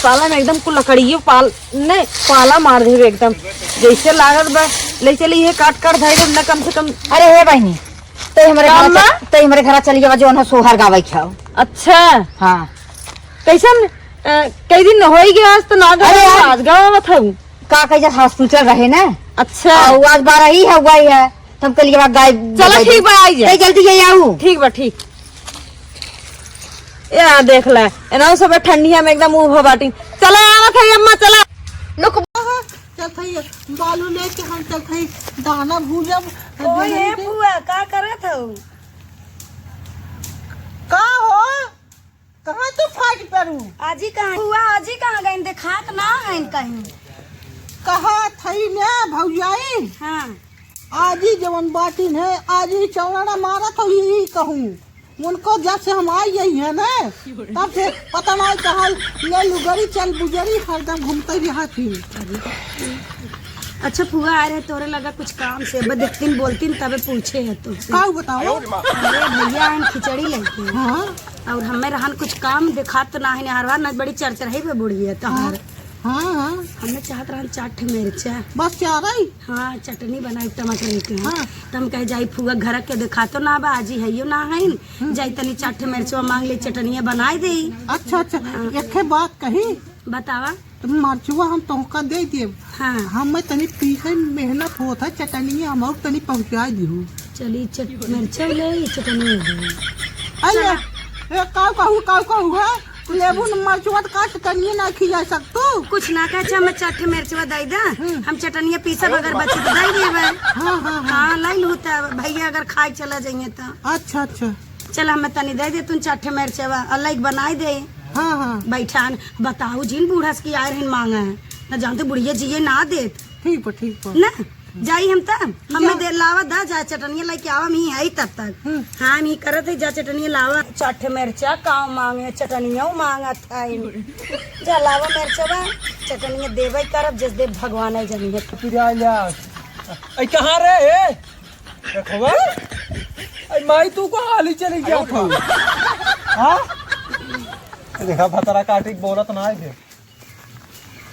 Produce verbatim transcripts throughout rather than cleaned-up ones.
पाला में एकदम कुल लकड़ियों पाल, ने पाला मार देबे एकदम। जैसे लागत बा, ले चली ये काट काट धइले न कम से कम। अरे हे बहिनी, तै हमरे का घर अम्मा? चल, तै हमरे घर चली जावा, जौन हो सोहर गावै खाओ। अच्छा। हाँ। कैसन, अ, कई दिन होइ गया, आज तो ना गावा, अरे यार। आज गावा थऊ। का कही, hospital रहे ना। अच्छा। और आज बारह ही है, हुआ ही है। तो हम कहलिए, "बा, गाय चलो, ठीक बा, आई जाए।" तै जल्दी जाई आऊ। ठीक बा, ठीक। या देख ला, एनाऊ सब ठंडिया में एकदम उभ बाटी। चला, आवत है अम्मा, चला। लुक, चल थई, बालू लेके हम चल थई, दाना भूजब। ओ, ये फुआ, का करत हऊ? का हो? कहाँ तू फाट परू? आजी कहाँ? फुआ, आजी कहाँ गइन? देखात ना हइन कहीं। कहा थई ना भौजाई? हाँ। आजी जवन बाटिन है, आजी चौड़ा मारत हो, यही कहूँ। उनको जब से हम आई गई है ना, तब से पता नहीं कहाँ ले लुगरी चल बुजरी, हरदम घूमते रहा थी। अच्छा फुआ, आ रहे तोरे लगा कुछ काम से, बस देखतीन बोलतीन तबे पूछे है तुमसे। का बताओ? अरे भैया हम खिचड़ी लेके। हाँ। और हमें रहन कुछ काम देखात तो ना है, हरवा न बड़ी चरचरही पे बुढ़िया तोहार। हाँ, हाँ। हमें चाहत रहन चार ठे मिर्चा। बस चार ही? हाँ, चटनी बनाई टमाटर के। हाँ। त हम कहे जाई फुआ घर के देखातो ना बा, आजी हइयो ना हइन। हम्म। जाई तनी चार ठे मिर्चवा मांग ले, चटनिया बनाई देई। अच्छा, अच्छा। हाँ। एक ठे बात कही। बतावा। त मरचुआ हम तोहका दे देब। हाँ। हमें तनी पीसे में मेहनत होत है, चटनिया हम और तनी पहुँचाई दिहू। चली चट-, मिर्चा ले, चटनिया दे। अरे, चला। ए, काऊ कहू, काऊ कहू है? तू लेबू न मरचुआ त का चटनिया ना खिया सकतू? कुछ ना कहे, अच्छा, हमें चार ठे मिर्चवा दे दा। हम्म। हम चटनिया पीसब, अगर बची त दे देबे। हाँ, हाँ, हाँ। हाँ, लाई लू त भैया अगर खाए चला जाइए त। अच्छा, अच्छा। चल, हमें तनी दे दे, तुम चार ठे मिर्चवा अलग बनाई दे। हाँ, हाँ। बैठान, बताऊ जिन बूढ़ा से कि आए रहन मांगा है। ना जानते बुढ़िया जिए ना देत। ठीक बा, ठीक बा। ना, जाई हम तब, हमें जा। दे लावा दा, जा चटनिया लेके आवा, हम ही है तब तक। हम्म। हाँ, हम ही करत है, जा चटनिया लावा। चार ठे मिर्चा, काव मांगे, चटनिया मांगत है। जा लावा मिर्चवा, चटनिया देवे करब, जस दे भगवान है जानी है। फिर आ जा। ऐ कहाँ रे, ए? देखो बा। ऐ माई, तू को हाली चली जात हो? हाँ? देखा, भतरा काटी बोलत ना है बे।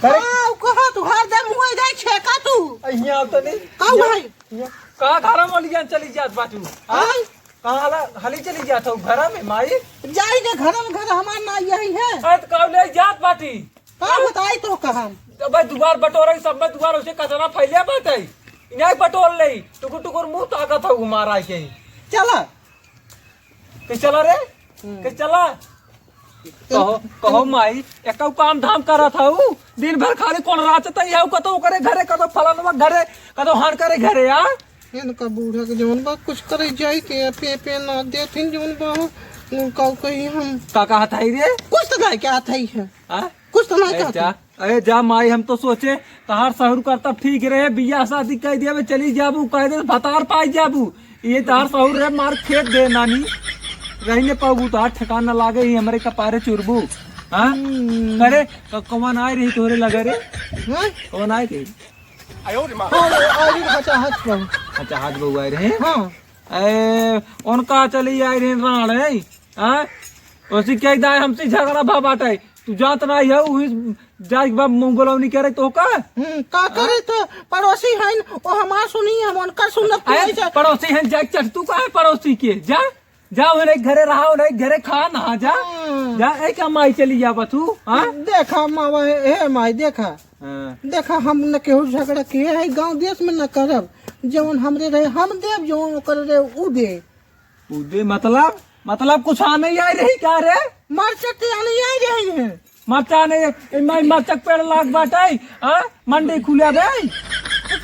करे? हाँ, उ कहा तू हरदम हुए जाए छेका तू। अहिया आवत नहीं। का हुआ है? हिया। कहाँ घरा में लिया चली जात बाटू? हाँ? हाँ? कहाँ हला, हली चली जात हो घरा में, माई? जाई के घरा में, घर हमार ना यही है। अरे, तो कब ले जात बाटी? का बताई तो कहा? अबे दुआर बटोरे, सब में दुआर उसे कचरा फैले बाटे। इन्हें बटोर ले, टुकुर टुकुर मुंह ताकत हो घुमा रहा है के। चला। के चला रे? हम्म। के चला? कहो, कहो माई, एकौ काम धाम करत हऊ, दिन भर खाली कौन राचत ही हऊ, कतो ओकरे घरे, कतो फलानवा घरे, कतो हर करे घरे, आ? इनका बूढ़ा के जवन बा, कुछ करे जाई के, पे, पे ना देथिन जवन बा, काऊ कही हम। का कहत हई रे? कुछ तो गाय के हाथ ही है। आ? कुछ तो नहीं ए, कहत जा। हई। अरे जा माई, हम तो सोचे तहार सहूर करता ठीक रहे, बियाह शादी कह दिया, चली जाबू, कह दे भतार पाई जाबू। ये तहार सहूर रहे, मार खेत दे नानी, रही ने पाबू, तहार ठिकाना लागे ही हमरे कपारे चुरबू। हाँ? हम्म। करे, क-, कौन आए रही तोरे लगे रे? हाँ? कौन आए रही? हाँ, आए रही, अच्छा, हाथ बहू। अच्छा, हाथ बहू आए रहे? हाँ। ए, उनका चली आए रहे राण है? हाँ? ओसी कह दाए हमसे झगड़ा भा बाटे। तू जात ना है, वही जाए के बाद मुंह बोलौनी करे तो का? हम्म, का करे तो पड़ोसी हइन, वो हमार सुनी, हम उनका सुनब, तू अरे, ऐसे पड़ोसी हइन, जाए चट, तू का है पड़ोसी के? जा, जा, उन्हें घरे रहा, उन्हें घरे खा, नहा जा। हम्म। जा, ए, का माई चली जा बतू, हाँ? देखा मावा, हे, हे माई, देखा। हाँ। देखा, हम न केहू झगड़ा किए है, गांव देश में न करब। जौन हमरे रहे, हम देब, जौन ओकर रहे, उ दे। उ दे मतलब? मतलब कुछ आने ही आई रही का रे? मरचा के आने ही आई रही है। मरचा आने, ए, माई मरचा के पेड़ लाग बाटे, हाँ? मंडी खुले बे।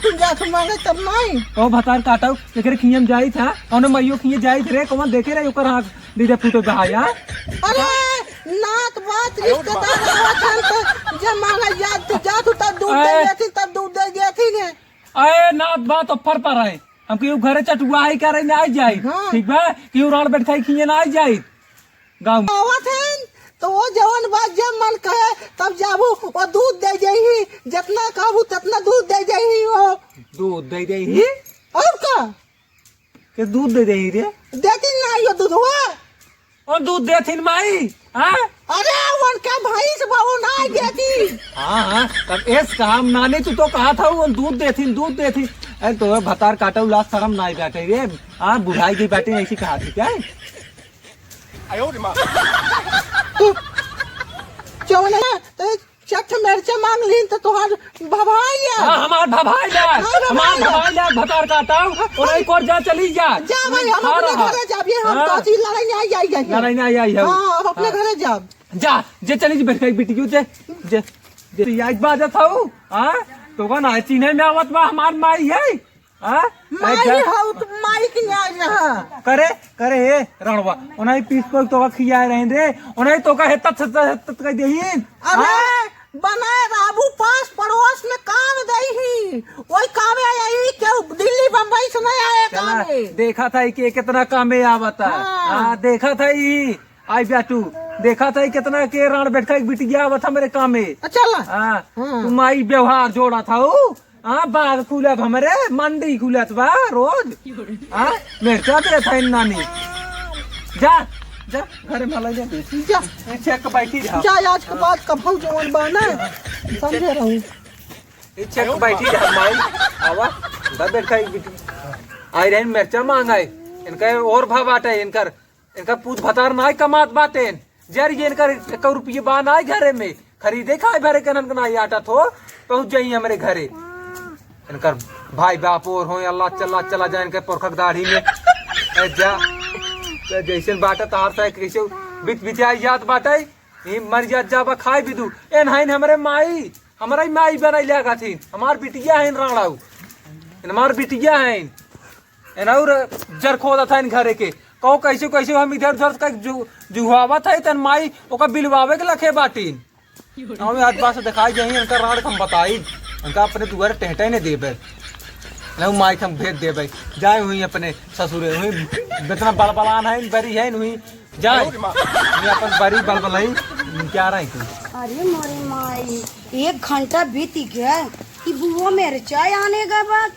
तू जा तू मांगे तब नहीं। ओ भतार काटो, एकरे खियम जाई था, कौनो माइयो खिये जाई थे रे, कौन देखे रे ओकर हाथ दीदे फूटे बहाया। अरे, नात बात रिश्तेदार आवत हन तो जब मांगा जात, जात तब दूध दे ए। देती, तब दूध दे देती ने। अरे, नात बात ऊपर पर है। हम केहू घरे चटुआही करे ना आई जाई। हाँ। ठीक बा? केहू राड़ बैठाई खिए ना आई जाई। गाँव में। आवत हन, तो वो जवन बात जब मन कहे, तब जाबू, वो दूध दे देही, जितना कहबू, ततना दूध दे देही वो। दूध दे देही? और का? के दूध दे देही रे? देती ना यो दूधवा। कौन दूध देथिन माई? हाँ? अरे, उनका भैंस बा, वो नाई देती। हाँ, हाँ, तब एस काम नानी तू तो कहा था, वो दूध देथिन, दूध देथिन। अरे, तो भतार काटा उलास शरम नाई बाटे रे। हाँ, बुढ़ाई गई बाटे, ऐसी कहा थी क्या? तू जौन है ना, तो चट मिर्चा मांग लीन तो तोहार भभाई है। हाँ, हमार भभाई लाग, हाँ, भभाई हमार लाग। भभाई लाग, भतार काटा, और एक और जा चली जा। जा भाई, हम खा अपने रहा। घरे जाब, ये हम हाँ। तो चीज लड़ाई नहीं आई, आई, आई, आई। लड़ाई नहीं आई, आई है। हाँ, हम अपने हाँ। घरे जाब। जा, जे चली जी, बैठ के बिटियो, जे, जे, जे, तू आज बाजत हऊ, हाँ? तो कौन है, चिन्हे में आवत बा, हमार माई है। हाँ? माई ऐसा? हऊ, तू माई की न्याय रहा। करे, करे, हे, रणवा, उन्हें पीस को तो खियाए रहे रे, उन्हें तो का हेतत, हेतत, हेतत कह देहिन। अरे, हाँ? बनाए बाबू पास पड़ोस में काम देही, वही कामे आई, केहू दिल्ली बम्बई से नहीं आए चला, कामे। देखा था कि कितना कामे आवता। हाँ। हाँ, देखा था ई, आई बेटू, देखा था ई कितना के राण बैठका एक बिटिया आवत हमरे कामे। चला। हाँ, हाँ। तू माई व्यवहार जोड़ा था ऊ। हाँ, बाग खुलब हमरे, मंडी खुलत बा रोज। हाँ, मिर्चा देत है नानी। जा, जा, घरे में ले जा, बेटी। जा। ये चेक बैठी रहा। जा, आज के बाद कभू जवन बा ना, समझे रहू। ये चेक बैठी रहा, माई। आवा, दा बैठा एक बिटिया। आई रही मिर्चा मांगाई। इनका और भाव बाटे, इनकर इनका पूत भतार नाई कमात बाटेन। जर ये इनकर एक रुपये बा नाई घरे में। खरीदे खाए भरे के ननक नाई आटा थो, पहुँच जाई हमरे घरे। इनकर भाई बाप और होए, अल्लाह चला, चला जाए इनके पुरखक दाढ़ी में। ए जा, ए जैसे बाटे तार सा कैसे बित बित आई जात बाटे, ये मर जात जाबा खाए भी दू। एन हाइन हमरे माई, हमरा ही माई बनाई लिया गाथिन। हमार बिटिया है राणाऊ, हमार बिटिया है। एन और जर खोदा था इन घरे के। कहो कैसे कैसे हम इधर उधर का जु-, जुहावत है, तन माई ओका बिलवावे के लखे बाटीन। हम आज बात से दिखाई जाई, इनका राड़ हम बताई, इनका अपने दुआरे टेहटे ने देबे। नहीं, माई के हम भेज देबे, जाए हुई अपने ससुरे, हुई जितना बलबलान है, बरी है, हुई जाए, हुई अपन बरी बलबलाई, क्या रही तू? अरे मोरे माई, एक घंटा बीत गया, ई बुआ मेरे चाय आने का बाद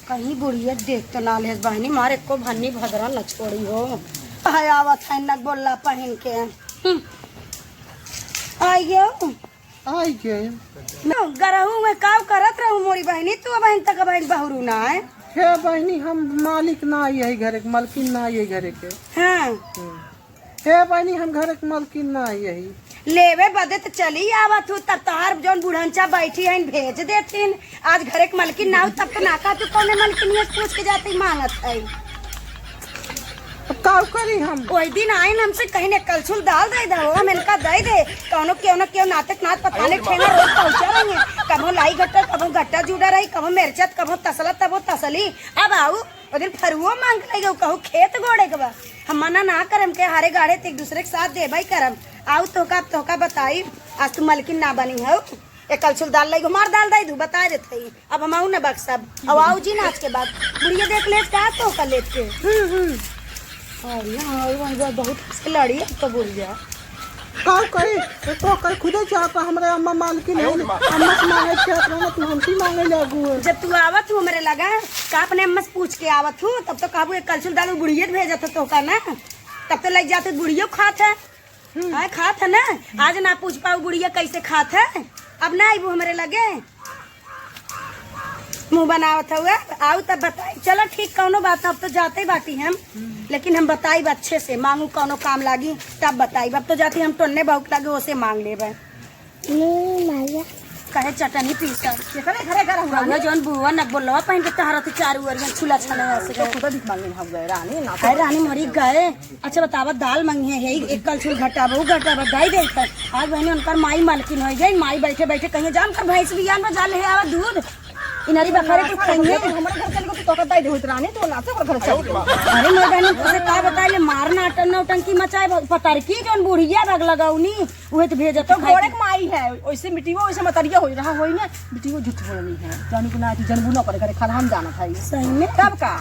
कहीं बुढ़िया देख तो ना लेस बहिनी, मारे एको भन्नी भदरा न छोड़ी हो। है आवत है नक बोलला पहिन के। हम्म। आई गयो। आई गयो। मैं गरहू में काव करत रहू मोरी बहिनी, तू बहिन तक बहिन बहुरू ना है। हे बहिनी, हम मालिक ना आई है घरे के, मलकिन ना आई है घरे के। हाँ। हम्म। हे बहिनी, हम घरे के मलकिन ना आई है। लेवे बदे त चली आवत हूँ, तब तोहार जौन बुढ़नचा बैठी हइन भेज देतीन। आज घरे के मलकिन ना हो, तब तो ना का तू कौने मलकिनिया से पूछ के जाती मांगत है। अब का करी हम? वही दिन आइन हमसे कहीं ने कलछुल दाल दे दो, हम इनका दे दे। कौनो केहू न केहू नाते के नात पता नहीं ठेंगा रोज पहुँचा रही है। कभो लाई घट्टा, कभो घट्टा जुड़ा रही, कभो मिर्चत, कभो तसलत, कभो तसली। अब आऊ, ओ दिन फरुओ मांग के लइगो, कहू खेत गोड़े के बा। हम मना ना करम के हारे गाड़े ते एक दूसरे के साथ देबई करम। आऊ तोहका, तोहका बताई, आज तू मलकिन ना बनी हऊ। एक कलछुल दाल लइगो, मार दाल दई दू, बता देत हई। अब हम आऊ ना बक्सब। अब आऊ जी ना आज के बाद। बुढ़िया देख लेत का तोहका लेत के। हम्म, हम्म। और यहाँ आऊ वहाँ जा बहुत से लड़ी अब तो बुढ़िया। का कही? तो, तो कही खुदे चाहत रहा, हमरे अम्मा मालकिन है। अम्मा से मांगे चाहत रहा ना, तू हमसे मांगे लागू है। जब तू आवत हूँ हमरे लगा, का अपने अम्मा से पूछ के आवत हूँ, तब तो कहबू एक कलछुल दाल बुढ़िया भेजत हो तोहका ना, तब तो लग जाते बुढ़िया खात है। हम्म। हाँ, खात है ना। आज ना पूछ पाऊ बुढ़िया कैसे खात है, अब ना आईबू हमरे लगे। मुँह बनावत हउए, आऊ तब बताई। चलो ठीक, कौनो बात ना, अब तो जाते बाटी हम, लेकिन हम बताइब अच्छे से, मांगू कौनो काम लागी तब बताइब। अब तो जाती हम टोन्ने बाबू के लागे, ओसे मांग लेबे। नहीं, माया। कहे चटनी पीसा। केकरे घरे घर हुआ रउआ नी? जौन बुआ न बोलवा पहिन के तहरा तो चारू ओरियन छुला छाने ऐसे तो गए। खुदा भीख मांगे हम गए, रानी ना। अरे रानी मरी गए। अच्छा बतावा, दाल मंगी है, यही एक कलछुल घटावा, उ घटावा, दाई दे कर। आज बहनी उनकर माई मालकिन हो गई, माई बैठे बैठे कहीं जान कर भैंस बियान में जा ले आवा दूध। इनरी बखरे के खाएंगे। हमारे घर चल गई तो तोका दाई दे होत रानी, तो ना से घर चल गई। अरे मोर बहनी, तुझे का बताई ले, मार ना अटन नौटंकी मचाए, पतर की जौन बुढ़िया रग लगाउनी, उहे तो भेजत तो खाए घोड़े की। के माई है, ओइसे मिट्टी वो, ओइसे मतरिया होई रहा होई ना, मिट्टी वो झूठ बोलनी है। जानू को ना आती, जनबू ना करे, करे खाना हम जानत है। सही में? तब का?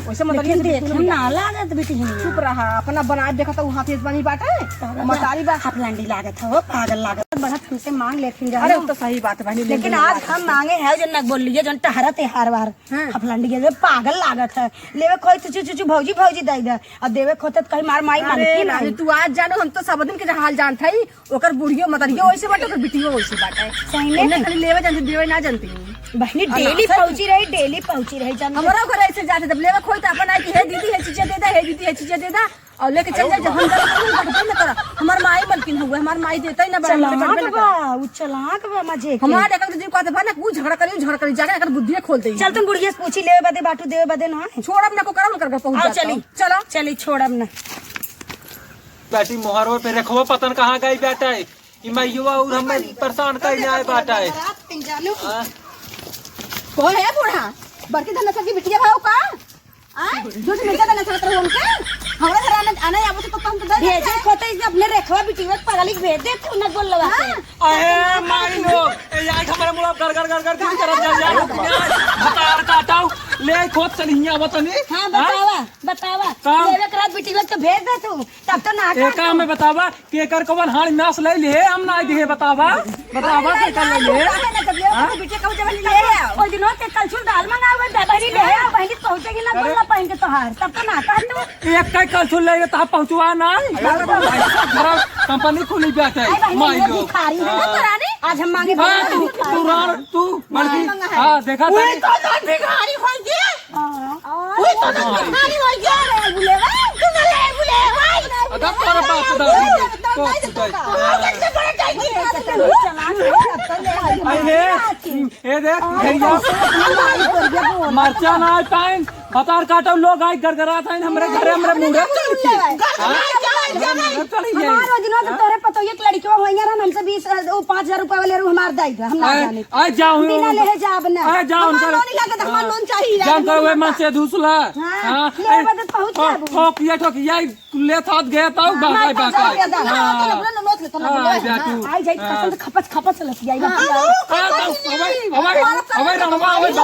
ओइसे मतरिया लेकिन से देख, बिल्कुल हम नहीं ना जानत। लागत बिटिया। चुप रहा, अपना बनाए देखा तो हाथ बनी बाटे। पागल मतारी बा। हाफ लंडी लागत हो, पागल लागत। बढ़त हमसे मांग लेथिन जा अरे, ना। वो तो सही बात है बहनी, लेकिन लेकिन आज बात हम है। मांगे हैं, जो न बोल लिए, जो टहरत है हार बार। हाँ। हफलंडी के पागल लागत है। लेवे खोई चुचू चुचू भौजी भौजी दे दे। अब देवे खोते तो कहीं मार माई अरे मालकिन रानी, आई। तू आज जानो, हम तो सब दिन के हाल जानत हई। ओकर बुढ़ियो मतरियो वैसे बाटे, ओकर बिटियो वैसे बाटे। सही में? इन्हें खाली लेवे जानती, देवे ना जानती। बहनी, और डेली ना, पहुंची रही, डेली पहुंची रही, जानते? हमरा घर ऐसे जाते, जब लेवे खोई तो अपन आई कि, "हे दीदी, हे चीजें दे दे, हे दीदी, हे चीजें दे दे।" और लेके चल जाए, जब हम जाते, तो हम बात बंद करा। हमार माई मलकिन हुए, हमार माई देता ही ना, बड़ा चलाक बा, उ चलाक बा, मजे के। हमार एक दीदी कहते बा ना, उ झगड़ा करी, उ झगड़ा करी, जाके एकर बुद्धिए खोल दे। चल, तुम बुढ़िया से पूछी, लेवे बदे बाटू, देवे बदे ना है। छोड़ब ना को करम करके पहुंच जाता। चली, चलो। चली, छोड़ब ना। बेटी, मोहरवा पे रखवा, पतन कहाँ गई बेटा है? ई मैया और हमें परेशान कइले आए बाटा है। हाँ? कौन है बूढ़ा? बड़की धन की बिटिया भाव का? आ? जो जो मिलता था ना, उनके? हमरा घर आने, आने आवे तो तुम तो दे भेजे देते। खोते इसे अपने रेखवा बिटिया के पगली के भेज दे तू, न बोल लगा के। हाँ। अहे माई लोग, ए, यार, हमारे मुड़ा कर, कर, कर, कर, कर, कर, कर, कर, कर, भतार काटाओ, ले खोत चल हियाँ आवत तनी। हाँ, हाँ? बतावा, बतावा। का? लेवे के रात बिटिया के तो भेज दे तू, तब तो ना एका काटो। हमें बतावा, केकर कवन हाड़ नास ले ले, हम ना दिहे, बतावा, बतावा, केकर ले ले। हाँ? बिटिया कहूँ जब ले आओ। ओइ दिन होते कल छुल दाल मंगाओ, बहनी ले आओ, बहनी पहुँचेगी ना, अरे। बोलना पहन के तोहार, तब तो ना काटो। एक कई कल सुन ले, तहाँ पहुँचवा ना। अरे, कंपनी खुली बैठे, आई बहनी, माई ये लोग। भिखारी है ना, तो रानी? आज हम मांगे हाँ, भिखारी, तू, भिखारी। तू रान, तू, बल्कि, मांगा है। हाँ, देखा था। तो ना भिखारी होइगे। हाँ। उहे तो ना भिखारी होइगे। अरे, बुलेवा। तू ना ले, बुलेवा। अदा तोरा बाप दा। तो, तो, तो, तो, तो, तो, तो, तो, अरे, ए देख, भैया। मरचा ना आए पाइन, भतार काटो लोग आए गरगरात आइन हमरे घरे, हमरे मुंडे। हाँ? हमरे मुंडे चढ़ी जाए। हमार ओजनो तो तोरे पतोहिए के लड़िकवा होइया रहन, हमसे बीस, अ, उ पाँच हजार रुपया वाले रू हमार दाई दा, हम ना आए, जाने। आए जाओ। बिना लेहे जाब ना। आए जाओ, हमार उनका लोन ही लागत, हमार हाँ। लोन चाहिए, जान लोन कर वे मन से दूसला। हाँ, हाँ, ले ए, बदत पहुँच ओ, जाबू। ठोकिया, ठोकिया, लेत हाथ गया तो हाँ, बाकाई, हाँ, बाकाई। हाँ, हाँ, हाँ, हाँ, हाँ, हाँ। आई जाई, हाँ। कसम से खपस, खपस लसियाई, हाँ, बतिया। हाँ, तो अबे, अबे, अबे, रणवा, अबे, अबे,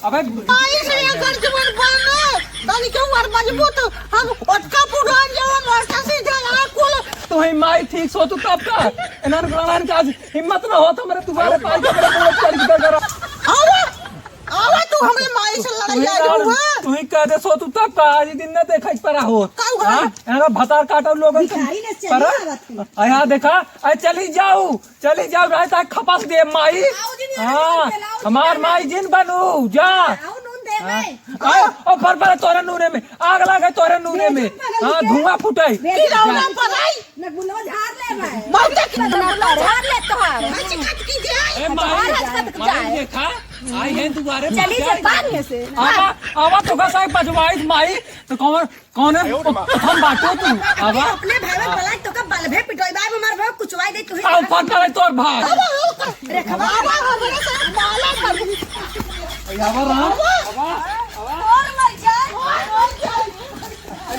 अबे, अबे। आई से अगर जवन बनो, तानी के ऊपर मजबूत, हम ओटका पुरान जवन मोटर से जला कुल। तोही माई ठीक सो तू तब का? एनन ग्रहण का आज हिम्मत ना होत हमरे दुबारे पाई के मेरे पूरा चल के करा। आवा, आवा तू हमरे माई से लड़ाई तू ही आ जाऊ, कह, हाँ? तू ही कह दे सो तू तब का आज दिन ना देखा इस पर हो। का हुआ? हाँ? एनन भतार काटो लोगन से भिखारी ने चली पर आवत है। आ, यहाँ देखा, आ, चली जाऊ। चली जाओ, रात तक खपस दे माई। आओ जी, हाँ, आओ, आओ जी, हमार आओ। माई जिन बनू, जा। आओ, नून दे हाँ। मैं। आओ, ओ, पर, पर तोरे नूने में, आग लागे तोरे नूने में। भेजो पागल हाँ, के। धुआं फुटे। भेजो जा। पागल के। न गुनो झाड़ ले मैं। मौत की न गुनो झाड़ ले तोहार। मैं शिकायत की जाए। ए, माई, तोहार हाथ कट माई जाए। देखा, आई है दुबारे चली माई। जा, बाद में से। आवा, आवा तो का साहब बजवाई माई, तो कौन कौन है? ओ, हम बाटो तू। आवा। अपने भाई में बलाय तो का बलभे पिटोई बाय हमार भाई कुचवाई दे तू ही। आ, ऊपर करे तोर भाई। रे खबा। आवा, हमरे से बाला कर। आवा राम।